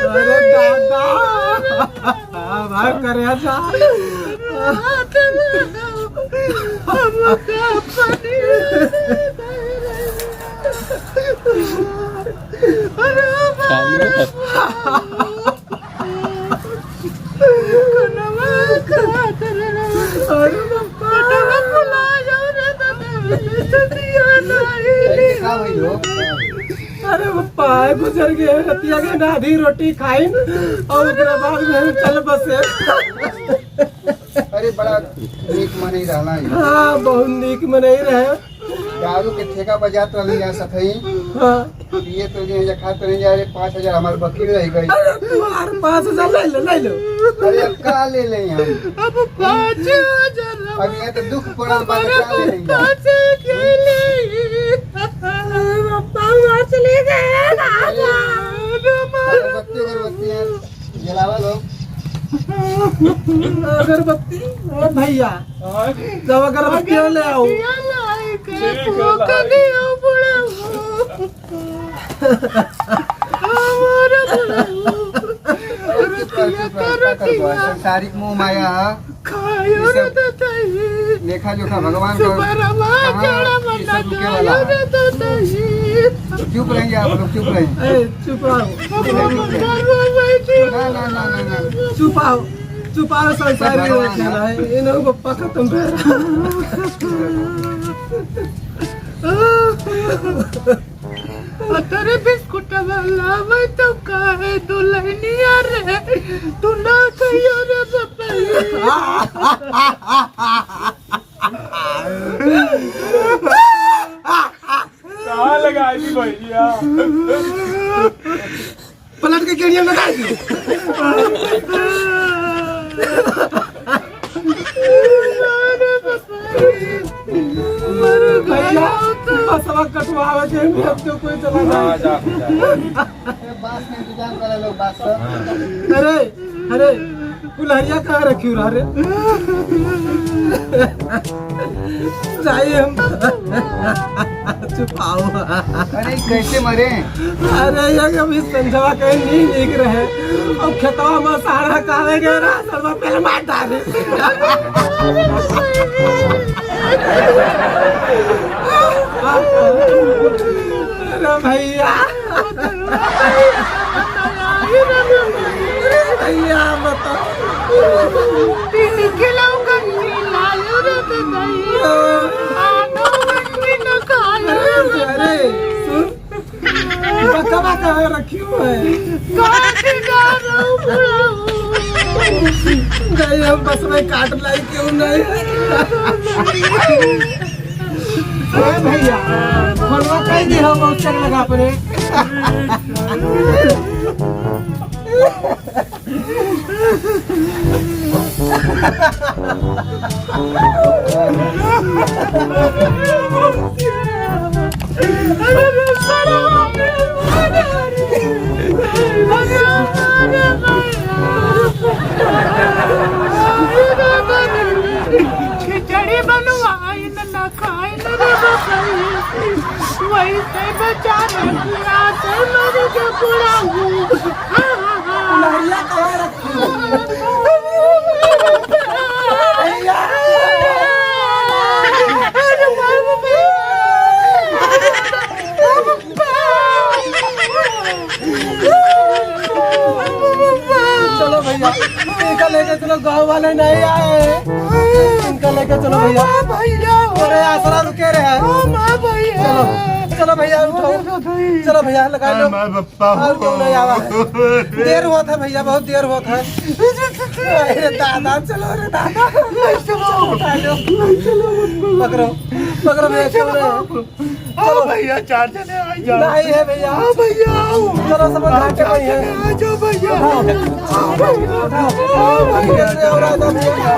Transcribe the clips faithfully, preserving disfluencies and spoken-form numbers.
अरे दादा, भाग करे जा। अरे पप्पा, गुजर गए, रतिया के ना आधी रोटी खाइन और ओकरा बाद में हम चल बसे। अरे बड़ा नीक मनई रहला है। हाँ, बहुत नीक मनई रहे। दारू के ठेका बजात रहली यहाँ सथई। हाँ। पिए तो नहीं जा, खात नहीं जा रे, पाँच हजार हमारे वकील रह गई। अरे तुम्हारे पाँच हजार ले लो, ले लो। अरे अब का ले ले हम? अब पाँच हजार अब ये तो दुख पड़ल बा, तो का ले लेंगे? पाँच हजार ले ले। अरे पापा वहाँ चले गए ना। अरे अगरबत्ती, अगरबत्ती है, जलावा लो। अगरबत्ती, ओ भैया, हाँ। जब अगरबत्ती ले आओ। अगरबत्ती लाई के ठीक है, फूंक लाई। दियो बुढ़ऊ। हमारा बुढ़ऊ। अरे चुप रह, चुप रह, का करबो? संसारिक मोह माया है। खायो रे दादा ये। लेखा जोखा भगवान का सुबह रमा कहाँ चढ़ा ये सब बना रुके वाला खायो है? रे दादा ये। चुप रहेंगे आप लोग, चुप रहेंगे। ए, चुप रहो। अब हम डरवा बैठे। ना, ना, ना, ना, ना। चुप आओ, चुप आओ, संसारी भगवान हो है। खेला है, इन्हों को पकड़ तुम पे। अतरे बिस्कुटवा लावे तो काहे दुल्हनिया रे, तू ना कहियो रे बपैया। कहाँ लगाई थी भैया? पलट के केड़िया में डाल दी। भैया, बसवा कटवावे के में अब तो कोई चला हाँ, जाए। जा, जा। ए, बास के इंतजाम करे लोग, बास सब। अरे, अरे, कुल्हरिया कहाँ रखी रहा रे? जाइए हम। चुप आओ। अरे, कैसे मरे? अरे, ये अभी संझवा के नींद नीक रहे। अब खेतवा में सारा कावे गए रहा, सरवा पहले मार डाले। अरे भैया। भैया, बताओ। तीन किलो गंजी लायो रे गई। आनो गंजी न खायो रे। अरे, सुन। बकवा कहाँ रखी हुआ है? काट डालो बुढ़ऊ। नहीं, हम बस में काट लाई, क्यों नहीं? ए भैया, फोनवा कह दे, हम बहुत चेक लगा पड़े। खिचड़ी बनवाइन न खाइन रे बकरी, वैसे बेचारे पूरा से मर के बुढ़ऊ। लहरिया कहाँ रखी? भैया। चलो भैया, इनका लेके चलो, गाँव वाले नहीं आए, इनका लेके चलो भैया। हाँ भैया। अरे आसरा रुके रहे। हाँ भैया। चलो, चलो भैया, उठाओ। चलो भैया, लगा लो। हाँ, मैं बप्पा और क्यों नहीं आवा है? देर होत है भैया, बहुत देर होत है। अरे दादा, चलो रे दादा। उठा लो। पकड़ो, पकड़ो भैया, चलो। आओ भैया, चार जने आ जाओ। नहीं है भैया। आओ भैया, आओ। चलो, समझ आओ, आके चार भाई है। जने आ जाओ भैया। उठाओ, उठाओ। आओ भैया, और आ जाओ भैया।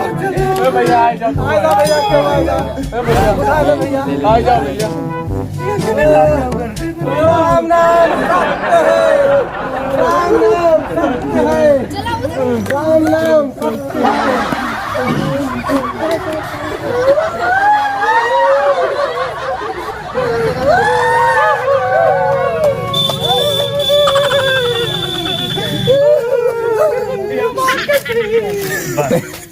ए भैया, आ जाओ। आ जाओ भैया, क्यों आ जाओ? ए भैया। उठा लो भैया। आ जाओ भैया। राम नाम सत्य है। राम नाम सत्य है। राम नाम सत्य है। बस।